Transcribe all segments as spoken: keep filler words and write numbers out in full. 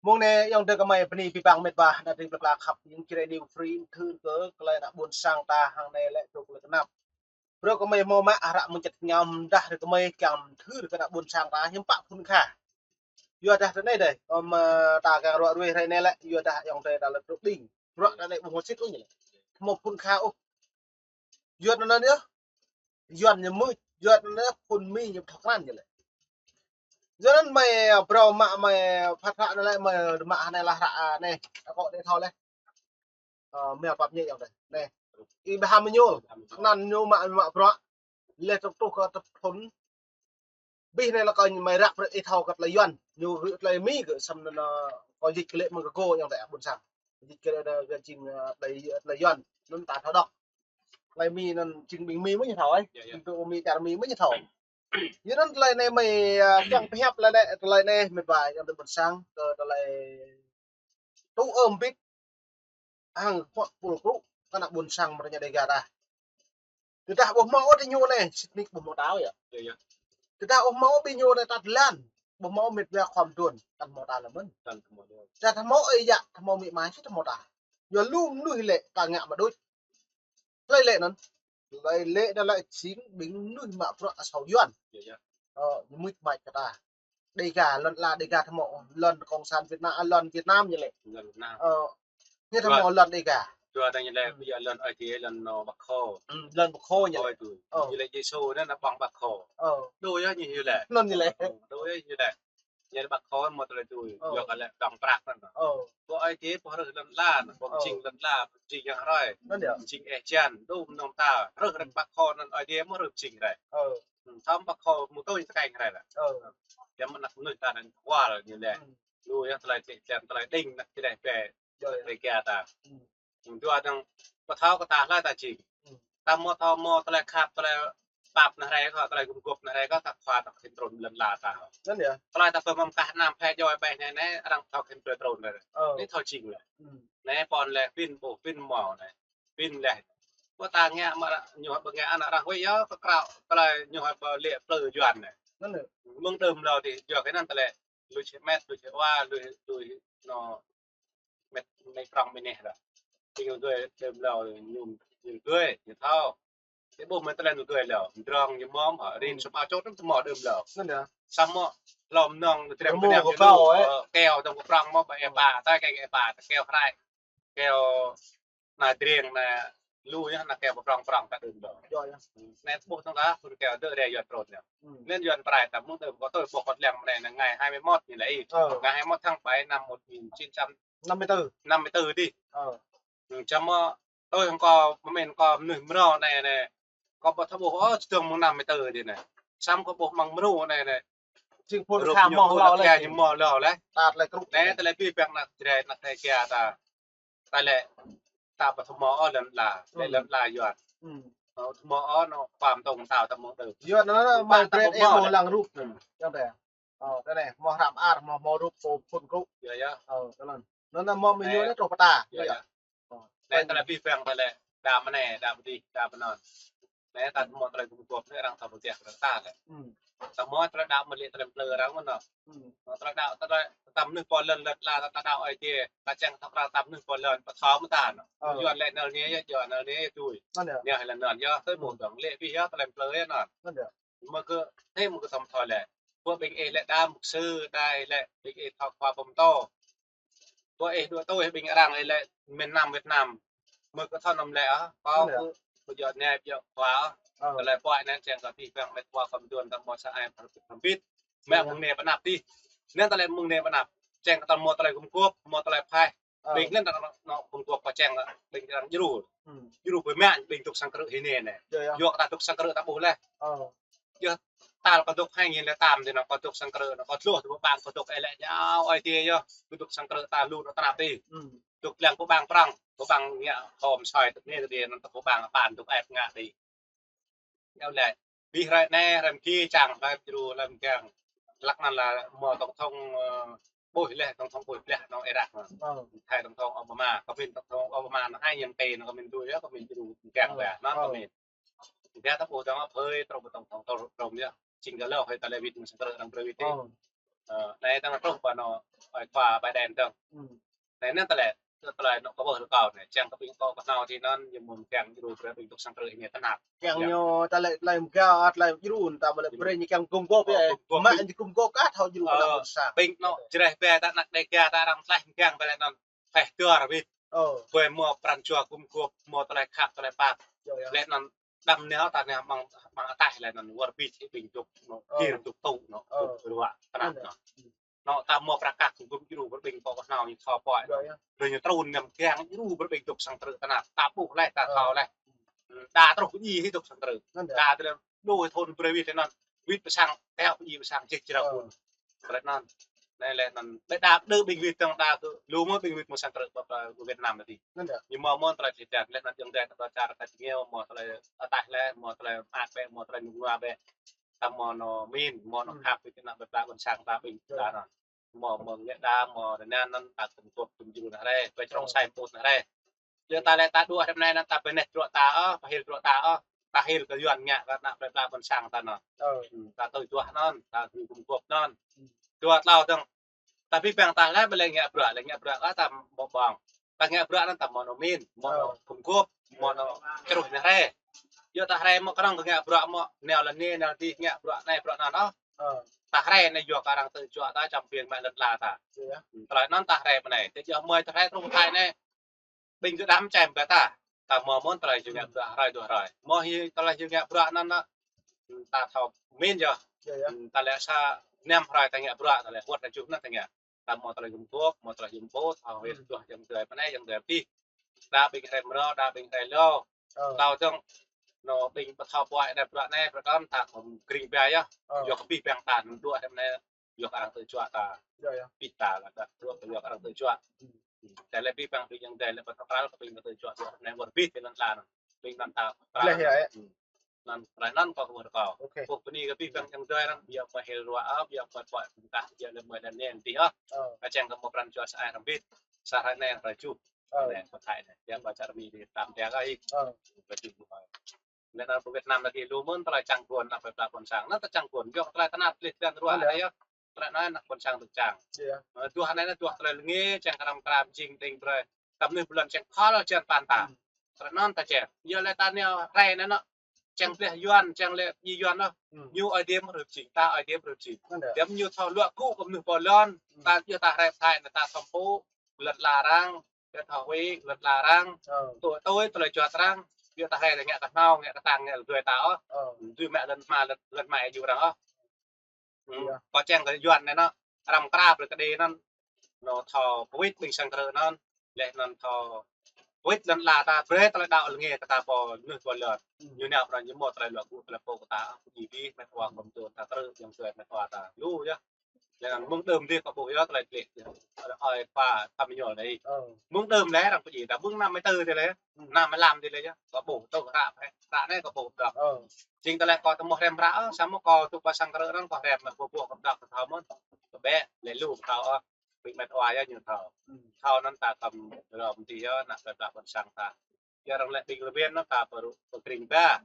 Mông anai ayŏng adơi gơmơi bơni abih bang mĕt wa, ană tring plơi pla khăp, ayŏng Jrai New Free, thư kơ tơlơi ană ƀôn sang ta hăng anai lĕ truh tơlơi tơnap. Brơi gơmơi hmâo mă hră mơčet ngao mơdah brơi gơmơi kiăng thư kơ ană ƀôn sang ta hiư̆m pă phŭn kha. Yua dah tơ anai dêh, ơ, mă ta kiăng ruă ruih hrơi anai lĕ, yua dah ayŏng adơi ta lĕ truh đing. Ruă ta anai ƀu hmâo sĭt ôh ñu lĕ. Hmâo phŭn kha ôh. Yua anŭn yơh. Yuan ñu mưč, yua anŭn yơh phŭn Mi ñu thŏk nan ñu lĕ. Yua anŭn mơi, ơ, brơi mă mơi phat hră anai lĕ, mơi mă anai lah hră, ơ, anai. Akŏ anai thâo leh. Ơ, mơi pap ñĕ ayŏng adơi. Anai. Ih ƀu hăm ñu. Nan ñu mă, mă bruă. Leh truh truh kơ tơpă thŭn. Abih anai lĕ kơ ñu mơi răk brơi ih thâo kơ tơlơi Yuan. Ñu gơ̆ tơlơi Mi gơ̆ săm anŭn, ơ, kơ jĭč kơ lĕ mơ̆ng kơ gô ayŏng adơi ƀôn sang. Jĭč kơ lĕ gơ̆ jing, ơ, tơlơi, tơlơi Yuan. Anŭn ta thâo đŏk. Tơlơi Mi anŭn jing ƀing Mi mơ̆ ñu thâo, ơ. Yơh, yơh. Jing tơ Mi čar Mi mơ̆ ñu thâo. Yua anŭn tơlơi anai mơi, ơ, kiăng pơhiăp lĕ anai, tơlơi anai mĕt wa ayŏng adơi ƀôn sang, kơ tơlơi tŭ ơm bit hăng pŏk pul krŭ kơ ană ƀôn sang mơ̆ rơñă Dêga ta. Tơdah ƀu hmâo ôh tơ ñu anai, sĭt nik ƀu hmâo ta ôh yơh. Yơh, yơh. Tơdah ƀu hmâo ƀing ñu anai ta tơlan, ƀu hmâo mĕt wa khŏm đuôn, ta hmâo ta lĕ mơ̆n. Ta hmâo đuôn. Ta hmâo ơi yă, ta hmâo amĭ ama sĭt ta hmâo ta. Yua lu mơnuih lĕ ta ngă mă đôč. Tơlơi lĕ anŭn. Tơlơi lĕ anŭn lĕ jing ƀing mơnuih mă bruă asâo Yuan. Yơh, yơh. Ơ, ñu mưč mač kơ ta. Dêga, lŏn ala Dêga ta hmâo, lŏn Cộng sản Việt Nam, lŏn Việt Nam ñu lĕ. Lŏn Việt Nam. Ơ, ñu ta hmâo lŏn Dêga. Yua anŭn ñu lĕ, ƀu djơ̆ lŏn Ơi Adai, lŏn anŏ Bác Hồ. Ơ, lŏn Bác Hồ ñu lĕ. Ơ, ñu lĕ Yêsu anŭn ană ƀơ̆ng Bác Hồ. Ơ. Đôč yơh ñu lĕ. Anŭn ñu lĕ. Ơ, đôč yơh ñu lĕ. Ñu lĕ Bác Hồ hmâo tơlơi tui, yua kơ lĕ dŏng prăk anŭn. Ơ. Ƀu Ơi Adai ƀu hrih lŏn ala anŭn, ƀu jing lŏn ala, ƀu jing yang hrơi. Anŭn yơh. Jing ih jan, đu mơnơ̆ng ta, hrih rơ̆k Bác Hồ anŭn Ơi Adai mơ̆ hrih jing rai. Ơ. Ơ, thâo Bác Hồ mơ̆ tui tơkeng rai lĕ. Ơ. Yua mơ̆ ană mơnuih ta anŭn kual ñu lĕ. Ơ. Lu yơh tơlơi tĕ jan tơlơi đing ană čơđeh bĕ. Yơh, yơh. Tơlơi kia ta. Ơ. Yua anŭn pơthâo kơ ta hlơi ta jing. Ơ. Ta hmâo thâo hmâo tơlơi khăp, tơlơi pap anai rai kơ, tơlơi gum gup anai rai kơ, ta khua ta khĭn trŭn lŏn ala ta. Anŭn yơh. Tơlơi ta pơmơ̆ng kah anăm phê joi ƀai anai anai, arăng thâo khĭn trŭn trŭn anai. Ơ. Anai thâo jing lĕ. Ơ. Anai pô lĕ pin ƀu pin hmâo anai. Pin leh. Ƀu ta ngă mă ñu ƀu ngă ană arăng huĭ yơh, kơ krao, tơlơi ñu ƀu lĕ plư Yuan anai. Anŭn yơh. Mơ̆ng đưm hlâo dih, yua kơ anŭn tơlơi. Lui čih mĕt, lui čih wa, lui, lui, anŏ, mĕt, mĕt prŏng mĕt neh dah. Ƀing gơ̆ đưm hlâo ñu, ñu gơ̆, ñu thâo. Tơ ƀuh mĕt tơlơi ñu gơ̆ hlâo, drŏng ñu mơ̆m, hă, rin sum ao čôt tơ mơ̆ đưm hlâo. Anŭn yơh. Samơ̆ hlâo mơnơ̆ng, drŏng mơnơ̆ng ñu kâo, ơ, keo tơ̆ng kơ prŏng mơ̆, ƀă ĕp ba, ta keng ĕp ba, ta keo hrai. Keo anai drŏng anai lu yơh, anai keo prŏng prŏng ta đưm hlâo. Yơh, yơh. Anai ƀuh tơ̆ng ta, phun keo dơ̆ rai Yuan trŭn yơh. Ơ. Anŭn Yuan prai ta mơ̆ng tơ ƀu tui ƀuh kơt lăng anai, anai ngày hai mươi mốt ñu lĕ. Ơ. Ngày hai mươi mốt tháng bảy năm một nghìn chín trăm năm mươi tư. Năm mươi tư dih. Ơ. Ơ, čăm mơ̆, ơi, hăng kâo, mơmĕn kâo mơnuih mrâo anai anai. Kâo ƀu thâo ƀuh, ơ, čơdơ̆ng mơ̆ng năm mươi tư dih anai. Samơ̆ kâo ƀuh mơ̆ng mrâo anai anai. Jing phun kha hmâo hlâo leh. Ñu hmâo hlâo leh. Tat leh krŭ. Anai, tơlơi abih bang ană čơđai ană Dêga ta. Ta lĕ, ta ƀu thâo hmâo ôh lŏn ala, lĕ lŏn ala Yuan. Ơ, thâo hmâo ôh anŏ pam tông tao ta hmâo đơ̆m. Yuan anŭn mă ta brơi ƀu hmâo lăng rup. Yơh dêh. Ơ, tơ anai, hmâo hră mơar, hmâo, hmâo rup pô phun krŭ. Yơh, yơh. Ơ, tơ anŭn. Anŭn hmâo mơñu anai truh pơ ta. Yơh, yơh. Ơ. Anai tơlơi abih bang tơlơi đa mơnai, đa mơdih, đa mơnơ̆ng. Anai ta hmâo tơlơi gum guôp anai arăng thâo pơdah kơ ta lĕ. Ơ. Ta hmâo tơlơi đaŏ mơ̆ lĕ tơlơi plư arăng mơ̆n anŏ. Ơ. Tơlơi đaŏ, tơlơi ta mơnuih pô lŏn lŏn la ta đaŏ Ơi Adai, ta čang ta krao ta mơnuih pô lŏn, pơthâo mơ̆ ta anŏ. Ơ. Yuan lĕ anŭn anai yơh, Yuan anŭn anai yơh tui. Anŭn yơh. Anai lĕ anŭn yơh, tui ƀuh dơ̆ng lĕ abih yơh tơlơi plư yơh anŭn. Anŭn yơh. Mơ̆ kơ, anai mơ̆ kơ tơm thâo lĕ. Ƀuh ƀing ih lĕ đa mục sư, đa ih lĕ ƀing ih thâo khua pơtô. Ƀuh ih đuaĭ tui ƀing arăng ih lĕ miền Nam Việt Nam. Mơ̆ kơ thâo anŭn lĕ, ơ, kâo kơ, kơ djơ̆ anai djơ̆ khua, ơ. Tơlơi puai anai čang kơ abih bang mĕt wa khŏm đuôn ta hmâo sa ai khŏm bit. Mă mơ̆ng anai pơ anăp dih. Anŭn tơlơi mơ̆ng anai pơ anăp. Čang kơ ta hmâo tơlơi gum guôp, hmâo tơlơi phaih. Ơ. Ƀing anŭn ta anŏ gum guôp kơ čang ƀing arăng djru. Ơ. Djru ƀơi mă ƀing dŏ sang krư̆ hĭ anai anai. Yơh, yơh. Yua kơ ta dŏ sang krư̆ ta ƀuh leh. Ơ. Yơh, tal kơ dŏ hai nghìn lẻ tám dih anŏ kơ dŏ sang krư̆ anŏ kơ dlôh dŏ ƀơ̆ng kơ dŏ ih lĕ ñu Ơi Adai yơh. Kơ dŏ sang krư̆ ta lu anŏ tơnap dih. Ơ. Dŏ lăng kơ ƀơ̆ng prŏng, kơ ƀơ̆ng ngă hom soi tơ anai tơ dih anŭn kơ ƀơ̆ng ƀan dŏ ĕp ngă dih. Yơh lĕ. Abih hrơi anai, hrơi mơ̆ng čang, hrơi djru, hrơi mơ̆ng čang. Lăk anŭn lĕ hmâo tổng thống, ơ, ƀuh leh, tổng thống ƀuh leh, anŏ Irak anŏ. Ơ. Thai tổng thống Obama, kơ min tổng thống Obama anŏ hai nghìn pê anŏ kơ min dui yơh, kơ min djru mơ̆ng čang ƀă, anŭn kơ min. Ƀiă ta ƀuh dơ̆ng ƀơi, truh ƀơi tổng thống, truh, truh yơh. Jing kơ lŏ hơi ta lĕ wĭt mơ̆ng sang krư̆ arăng brơi wĭt dih. Ơ. Ơ, anai tơ̆ng truh pơ anŏ, ơi, khua Biden tơ̆ng. Anai anŭn tơlơi, tơlơi anŏ kơ ƀuh rơkâo anai, čang kơ ƀing kâo kơhnâo ti anŭn, ñu mơ̆ng kiăng djru brơi ƀing dŏ sang krư̆ ñu tơnap. Kiăng ñu tơlơi, tơlơi mơgao, tơlơi djru, ta ƀu lĕ brơi ñu kiăng gum gôp yơh. Gum gôp. Mă ñu gum gôp kah thâo djru ană ƀôn sang. Ƀing anŏ Jrai ƀe ta ană Dega ta arăng tlaih mơ̆ng kiăng ƀe lĕ anŭn. Tlaih dua rơbit. Ƀơi mơ̆ pran jua gum gôp, mơ̆ tơlơi khăp, tơlơi pap. Lĕ anŭn đăm nao ta nao mơ̆ng, mơ̆ng ataih lĕ anŭn wơr bĭt ƀing dŏ anŏ, gir dŏ tŭ anŏ, dŏ ruă tơnap anŏ. Anŏ ta mơ̆ prăk kăk gum djru brơi ƀing kâo kơhnâo ñu thâo pơhiăp. Brơi ñu trŭn ñăm kiăng djru brơi ƀing dŏ sang krư̆ tơnap. Ta ƀuh lĕ, ta thâo lĕ. Đa truh kơ djai hĭ dŏ sang krư̆. Đa tơlơi đôi thôn brơi wĭt tơ anŭn. Wĭt pơ sang, teo pơ djai pơ sang jĕ jrao pun. Brơi anŭn. Anai lĕ anŭn. Ƀe đa đơ ƀing wĭt tơ̆ng đa kơ lu mơ̆ ƀing wĭt mơ̆ng sang krư̆ pơ, pơ Việt Nam tih. Ñu mơ̆ mơ̆n tơlơi čih čan, lĕ anŭn jơ̆ng deh kơ čar kơ ñu mơ̆ tơlơi ataih lĕ, mơ̆ tơlơi mơak ƀe, mơ̆ tơlơi nung nua ƀe. Ta mơ̆ anŏ min, mơ̆ anŏ khăp, ƀing ană ƀe ƀă ƀôn sang ta ƀing ta anŭn. Mơ̆, mơ̆ ngă đa, mơ̆ rơnŭk anŭn ta gum gôp gum djru anai rai, ƀe črông sai put anai rai. Yua ta lĕ ta dŏ hrơi anai anŭn ta pơneh bruă ta ôh, pơhil bruă ta ôh, ta hil kơ Yuan ngă kơ ană ƀe ƀă ƀôn sang ta anŭn. Ta tui duah anŭn, ta gum gôp anŭn. Dua tlâo tơ̆ng. Tapi ƀing ta lĕ ƀu lĕ ngă bruă, lĕ ngă bruă kơ ta ƀơ̆ng ƀơ̆ng. Ta ngă bruă anŭn ta mơ̆ anŏ min, mơ̆ anŏ gum gôp, mơ̆ anŏ črŭh anai rai. Yua ta rai mơ̆ kơnơ̆ng kơ ngă bruă mơ̆ nao lŏn anai, nao dih ngă bruă anai, bruă anŭn ôh. Ta rai anai yua kơ arăng tơjuă ta čăm ƀing mă lŏn la ta. Tơlơi anŭn ta rai pơ anai. Tơjuă mơi ta rai truh Thái anai. Ƀing kơ đam čem kơ ta. Ta mơ̆ mơ̆n tơlơi yua ngă bruă hrơi dua hrơi. Mơ̆ hĭ tơlơi yua ngă bruă anŭn ta thâo min yơh. Ta lĕ sa năm hrơi ta ngă bruă, ta lĕ wơ̆t ta juh anŭn ta ngă. Ta mơ̆ tơlơi gum gôp, mơ̆ tơlơi gum gôp, thâo wĭt duah jơ̆ng dơi pơ anai, jơ̆ng dơi pơ dih. Đa ƀing rai mrâo, đa ƀing rai lâo. Tơl tơ̆ng anŏ ƀing pơthâo pơhiăp anai bruă anai, bruă anŭn ta khŏm kring ƀai yơh. Yua kơ ƀing ƀing ta anŭn dŏ hrơi anai, yua kơ arăng tơjuă ta. Ƀing ta lĕ đa dŏ yua kơ arăng tơjuă. Tơlơi ƀing ƀing ƀing jơ̆ng dơi lĕ pơthâo krăl kơ ƀing tơjuă dŏ hrơi anai wơr bĭt ti lŏn la anŭn. Ƀing anŭn ta krăl. Anŭn, tơlơi anŭn kâo kơ ƀuh rơkâo. Pô bơni kơ ƀing ƀing jơ̆ng dơi arăng, biă mơ̆ hil ruă ôh, biă mơ̆ pơhiăp kah, biă lĕ mơ̆ đa anai dih ôh. Kah čang kơ mơ̆ pran jua sa ai rơbit. Sa hrơi anai hrơi juh. Anai, pơthâo anai. Yang baca rơmi dih tam dia kah ih. Hrơi juh. Lĕ anŭn pơ Việt Nam lagi lu mơ̆n tơlơi čang gôn ană ƀe ƀă ƀôn sang. Anŭn ta čang gôn, yua tơlơi tơnap tơlih tơlơi ruă anai yơh. Tơlơi anŭn ană ƀôn sang tŭ čang. Ơ, duah anai anŭn duah tơlơi lơngê, čang kơ răm kram jing ding brơi. Ta mơnuih ƀu lŏn čang khŏl čang păn ta. Tơlơi anŭn ta čang. Yua lĕ ta nao rai anai anŏ. Čang plih Yuan, čang lĕ djai Yuan anŭn. Ñu ơi diem rơp jing, ta ơi diem rơp jing. Diem ñu thâo luă gŭ kơ mơnuih pô lŏn. Ta yua ta rai pơthâo anai ta thâo pô. Lŏn la arăng, ta thâo huĭ, lŏn la arăng. Tui, tui tơlơi juăt arăng. Yua ta rai ta ngă kơhnâo, ngă kơtang, ngă lơdơi ta ôh. Dưi mă lŏn hma, lŏn, lŏn hma yu arăng ôh. Kâo čang kơ Yuan anai anŏ, răm kra brơi kơđi anŭn, anŏ thâo pơwĭt ƀing sang krư̆ anŭn, lĕ anŭn thâo pơwĭt lŏn la ta, brơi tơlơi đaŏ lơngê kơ ta pô mơnuih pô lŏn. Ñu nao pơ anŭn ñu mơ̆ tơlơi luă gŭ tơlơi pô kơ ta, pơjing dih, met wa kơ mơ̆ ta krư̆, jơ̆ng dơi met wa ta. Lu yơh. Lĕ anŭn mơ̆ng đưm dih kâo ƀuh yơh tơlơi tơlĕ. Ơi khua Thăm Mơñol anai. Mơ̆ng đưm lĕ arăng pơjing ta, mơ̆ng năm mươi tư dih lĕ. Năm mươi lăm dih lĕ yơh. Kâo ƀuh tŭ hră, hră anai kâo ƀuh đŏk. Jing tơlơi kâo tơmơ̆ hrăm hră, samơ̆ kâo tŭ pơ sang krư̆ anŭn kâo hrăm mă ƀuh ƀuh kâo đŏk kâo thâo mơ̆n. Kâo ƀĕ, lĕ lu kâo thâo ôh. Ƀing met wa yơh ñu thâo. Thâo anŭn ta khŏm rơm dih yơh, ană ƀe ƀă ƀôn sang ta. Yua arăng lĕ ƀing rơwen anŭn ta pơrŭ pơkring ba.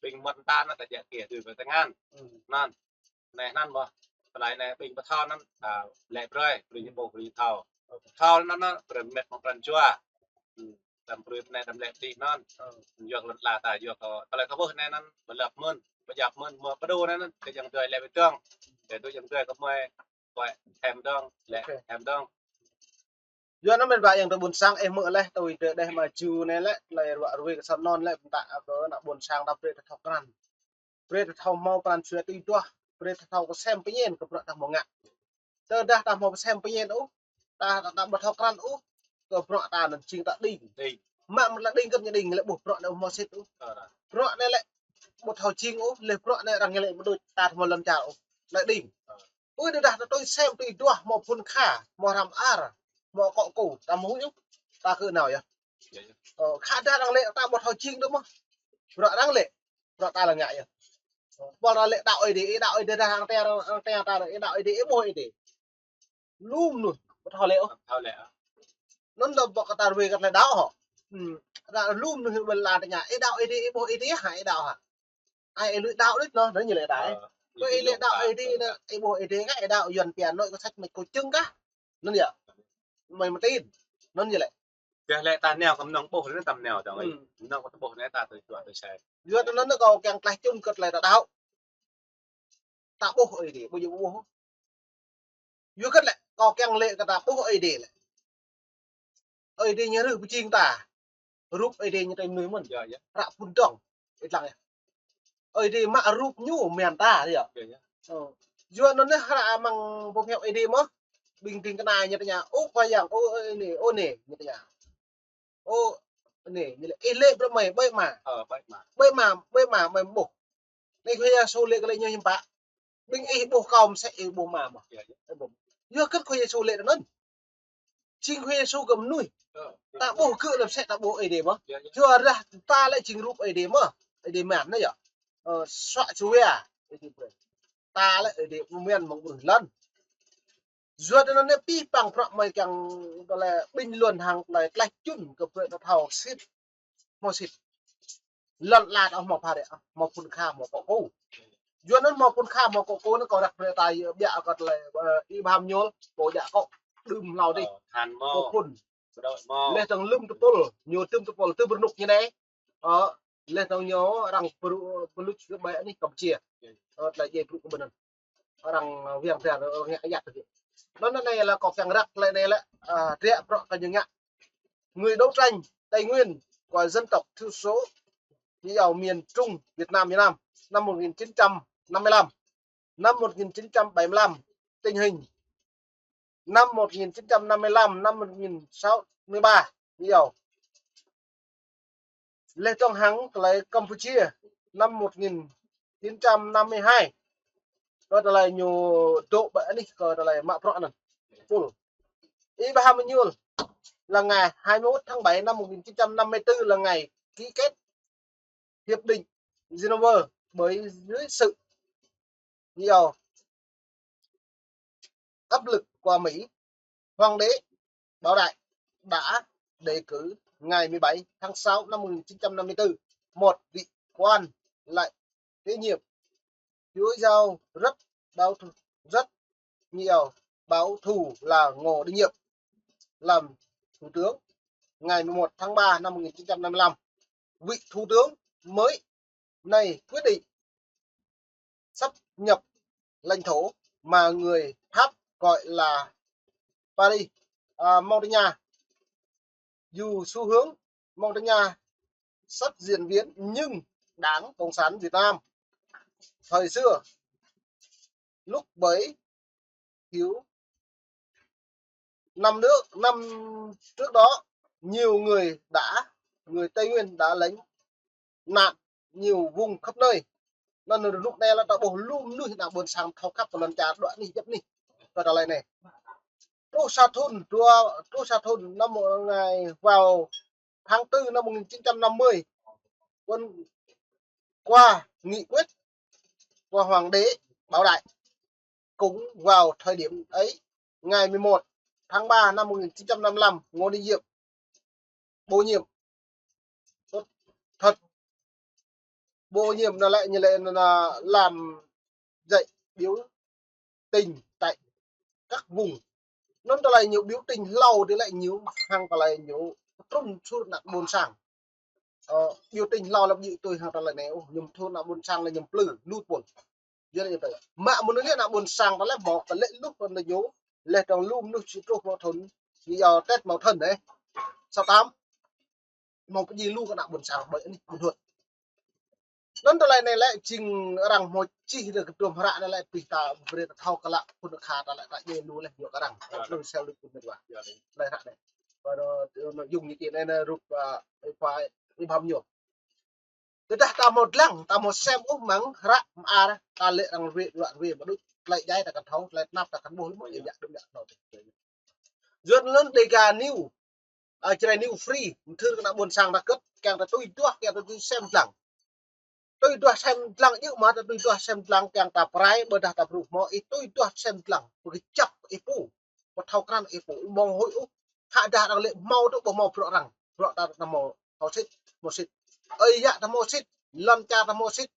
Ƀing mơ̆n ta anŭn ta djă kiăng dưi pơ tơngan. Anŭn. Anai anŭn mơ̆. Tơlơi anai ƀing pơthâo anŭn ta lĕ brơi, brơi ñu ƀuh, brơi ñu thâo. Thâo anŭn anŭn brơi met mơ̆ng pran jua. Đăm brơi anai đăm lĕ dih anŭn. Yua lŏn la ta yua kơ tơlơi kơ ƀuh anai anŭn, pơlăp mơ̆n, pơjăp mơ̆n, mơ̆ pơdô anai anŭn, kơ jơ̆ng dơi lĕ ƀiă dơ̆ng. Kơ tui jơ̆ng dơi kơ mơi, kơ hem dơ̆ng, lĕ hem dơ̆ng. Yua anŭn mơ̆n ƀă jơ̆ng dơi ƀôn sang ih hmư̆ leh, tui dêh dêh mă ju anai lĕ, tơlơi ruă ruê kơ sa anŭn lĕ, pơtă kơ ană ƀôn sang ta brơi ta thâo krăn. Brơi ta thâo hmâo pran jua tui duah, brơi ta thâo kơsem pơñen kơ bruă ta hmâo ngă. Tơdah ta hmâo kơsem pơñen ôh, ta, ta, ta ƀu thâo krăn ôh, kơ bruă ta anŭn jing ta đing. Mă mơ̆ lĕ đing kơ ñu đing lĕ ƀuh bruă anai ƀu hmâo sĭt ôh. Bruă anai lĕ ƀu thâo jing ôh, leh bruă anai arăng lĕ ƀu đôč ta hmâo lŏn čar ôh. Lĕ đing. Ƀơi tơdah ta tui sem tui duah hmâo phŭn kha, hmâo hrăm ar, hmâo akŏ kơ, ta hmâo huĭ ôh, ta kơ nao yơh. Ơ, khă dah arăng lĕ ta ƀu thâo jing dơ̆ng mơ̆. Bruă arăng lĕ, bruă ta lĕ ngă yơh. Ƀôdah lĕ đaŏ Ơi Adai, đaŏ Ơi Adai dah arăng tê, arăng tê ta, đaŏ Ơi Adai, ƀuh Ơi Adai. Lu mơnuih, ƀu thâo lĕ ôh. Anŭn dŏ ƀôk kơ ta ruê kơ tơlơi đaŏ hŏ. Lu mơnuih ƀơi lŏn tơngan, đaŏ Ơi Adai, ƀuh Ơi Adai hă, đaŏ hă. Ai lui đaŏ đôč anŭn, anŭn ñu lĕ đaŏ. Kơ ih lĕ đaŏ Ơi Adai anai, ih ƀuh Ơi Adai kah, ih đaŏ Yuan pia nội có sách mày cô chứng kah. Anŭn yơh. Mày mă tin. Anŭn yơh lĕ. Kơ lĕ ta nao kơ mơnơ̆ng ƀuh anŭn tam nao tong ơi. Hmm. Mơnơ̆ng kơ ta ƀuh anai ta tui čuă tui sai. Yua anŭn anai kâo kiăng tlaih čun kơ tơlơi ta đaŏ. Ta ƀuh Ơi Adai, ƀu djơ̆ ƀuh. Yua kơ lĕ kâo kiăng lĕ kơ ta ƀuh Ơi Adai lĕ. Ơi Adai ñu rưh pơjing ta. Rup Ơi Adai ñu tơlơi mơnuih mơ̆n. Yơh, yơh. Hră phŭn dŏng. Ih lăng yơh. Ơi Adai mă rup ñu mơ̆n ta yơh. Yơh, yơh. Ơ. Yua anŭn anai hră amăng boh hiăp Ơi Adai mơ̆n. Ƀing ding kơna ñu tơña, ơ Khua Yang, ơ, ơ, anai, ơ, anai, ñu tơña. Ơ, anai, ñu lĕ, ih lĕ brơi mơi, ƀơi mă. Ơ, ƀơi mă. Ƀơi mă, ƀơi mă, mơi ƀuh. Anai Khua Yêsu lĕ kơ lĕ ñu hiư̆m pă. Ƀing ih ƀuh kâo mơsĕ ih ƀuh mă mơ̆n. Yơh, yơh. Yua kơ Khua Yêsu lĕ anŭn. Jing Khua Yêsu kơ mơnuih. Ơ. Ta ƀuh kơ lĕ mơsĕ ta ƀuh Ơi Adai mơ̆n. Yơh, yơh. Yua dah ta lĕ jing rup Ơi Adai mơ̆n. Ơi Adai mơ̆n anai yơh. Ơ, suă čua. Ta lĕ Ơi Adai mơ̆n mơ̆ng ƀruih lŏn. Yua anŭn anai pih păng prăk mơi kiăng tơlơi bình luận hăng tơlơi tlaih čun kơ brơi ta thâo sĭt. Hmâo sĭt. Lŏn ala ta hmâo phara, hmâo phŭn kha, hmâo kŏ kô. Yua anŭn hmâo phŭn kha, hmâo kŏ kô anŭn kâo răk brơi ta biă kơ tơlơi, ơ, ih ƀuh mơñul, pô djă kŏ, đưm hlâo dih. Ơ, than mơ̆n. Hmâo phŭn. Leh tơ̆ng lŭm tơpul, ñu tơm tơpul, tơm rơnŭk ñu anai. Ơ, leh tơ̆ng ñu arăng pơru-, pơluč kơ ƀai anih Kampuchia. Ơ, tơlơi djai brŭ kơ ƀơi anŭn. Arăng, ơ, wiang wiang, ơ, ngă ayăt tơdơi. Anŭn anai lĕ kâo kiăng răk tơlơi anai lĕ, ơ, triă prăk kơ ñu ngă. Người đấu tranh Tây Nguyên của dân tộc thiểu số, ñu iâu miền Trung, Việt Nam, miền Nam, năm một nghìn chín trăm năm mươi lăm, năm một nghìn chín trăm bảy mươi lăm, tình hình năm một nghìn chín trăm năm mươi lăm, năm một nghìn sáu mươi ba, ñu iâu. Leh tơ̆ng hăng tơlơi Campuchia năm một nghìn chín trăm năm mươi hai. Kơ tơlơi ñu dŏ ƀơi anih kơ tơlơi mă prăk anŭn. Pul. Ih ƀuh mơñul là ngày hai mươi mốt tháng bảy năm một nghìn chín trăm năm mươi tư là ngày ký kết Hiệp định Geneva bởi dưới sự, ñu iâu, áp lực của Mỹ, Hoàng đế Bảo Đại đã đề cử ngày mười bảy tháng sáu năm một nghìn chín trăm năm mươi tư một vị quan lại kế nhiệm Chúa Giáo rất bảo thủ, rất nhiều bảo thủ là Ngô Đình Diệm làm thủ tướng ngày mười một tháng ba năm một nghìn chín trăm năm mươi lăm. Vị thủ tướng mới này quyết định sáp nhập lãnh thổ mà người Pháp gọi là Paris, à, Montagnard. Dù xu hướng Montagnard sắp diễn biến nhưng Đảng Cộng sản Việt Nam thời xưa lúc bấy thiếu năm nước, năm trước đó nhiều người đã, người Tây Nguyên đã lánh nạn nhiều vùng khắp nơi. Anŭn rơnŭk anai lĕ ta ƀuh lu mơnuih ană ƀôn sang thâo khăp kơ lŏn čar dŏ anih djŏp anih. Kơ tơlơi anai. Truh sa thŭn, truh, truh sa thŭn năm một ngày vào tháng tư năm một nghìn chín trăm năm mươi, quân qua nghị quyết của Hoàng đế Bảo Đại. Cũng vào thời điểm ấy, ngày mười một tháng ba năm một nghìn chín trăm năm mươi lăm, Ngô Đình Diệm bổ nhiệm. Thật, bổ nhiệm là lại như là, là làm dạy biểu tình tại các vùng. Anŭn tơlơi ñu biểu tình hlâo tơlơi ñu mă hăng tơlơi ñu trŭn sur ană ƀôn sang. Ơ, biểu tình hlâo lăp djơ̆ tui hăng tơlơi anai, ơ, ñu thun ană ƀôn sang lĕ ñu plư, lu pul. Yua anŭn yơh. Mă mơnuih ană ƀôn sang ta lĕ hmâo kơ lĕ lu pul anai ñu, leh tơ̆ng lu mơnuih či truh hmâo thun, ñu iâu Tết mâu thuẫn anai. Sa tam. Hmâo pơjing lu kơ ană ƀôn sang ƀơi anih ƀôn hut. Anŭn tơlơi anai lĕ jing arăng hmâo čih rai kơ tơm hră anai lĕ pih ta brơi ta thâo kơ lă phŭn kha ta lĕ ta djai lu leh yua kơ arăng. Yơh. Lu sel lu pun mĕt wa. Yơh. Tơlơi hră anai. Ƀơi anŭn, anŭn yŭng ñu čih anai, anai rup, a, ih ƀuh, ih ƀuh mơñul. Tơdah ta hmâo lăng, ta hmâo sem ôh mơ̆ng hră mơar ta lĕ arăng ruai, ruai, ruai mă đôč, tơlơi djai ta kăn thâo, tơlơi tơnap ta kăn ƀuh, lu mơ̆n yơh, dŏ mơ̆n yơh. Yuan lŏn Dega News, a, Jrai News Free, mơthưr kơ ană ƀôn sang ta kơ̆t, kiăng ta tui duah, kiăng ta tui sem lăng. Tui duah sem lăng djơ̆ mơ̆ ta tui duah sem lăng kiăng ta pơrai, ƀôdah ta pơruh mơ̆, ih tui duah sem lăng, pơkơjăp ih pô, pơthâo krăn ih pô, ƀu mơ̆ng hơi ôh, khă dah arăng lĕ hmâo tŭ ƀu hmâo bruă arăng, bruă ta ta hmâo, hmâo sĭt, hmâo sĭt. Ơi yă ta hmâo sĭt, lŏn čar ta hmâo sĭt,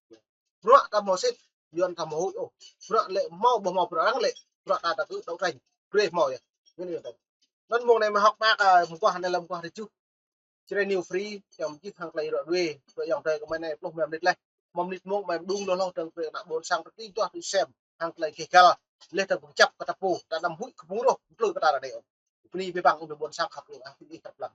bruă ta hmâo sĭt, Yuan ta mơ̆ huĭ ôh. Bruă lĕ hmâo, ƀu hmâo bruă arăng lĕ. Bruă ta ta kơ đấu tranh. Brơi hmâo yơh. Anŭn yơh. Anŭn mông anai mơ̆ hŏk ƀă kơ mơguah anai lăm mơguah rơjuh. Čre New Free, yang jih hăng tơlơi ră ruai, ră yang tơlơi kơ mơ̆ng anai pluh mơnit laih. Mơnit mông mơ̆ng đung lơh lơh dơ̆ng brơi ană ƀôn sang tơti tuah tui sem, hăng tơlơi geh gal. Laih dơ̆ng pơčăp kơ ta pô, ta anăm huĭ kơ phung roh, plư kơ ta ră anai ôh. Bơni abih bang ƀôn sang khăp ƀing ah, ƀing ih tơplang.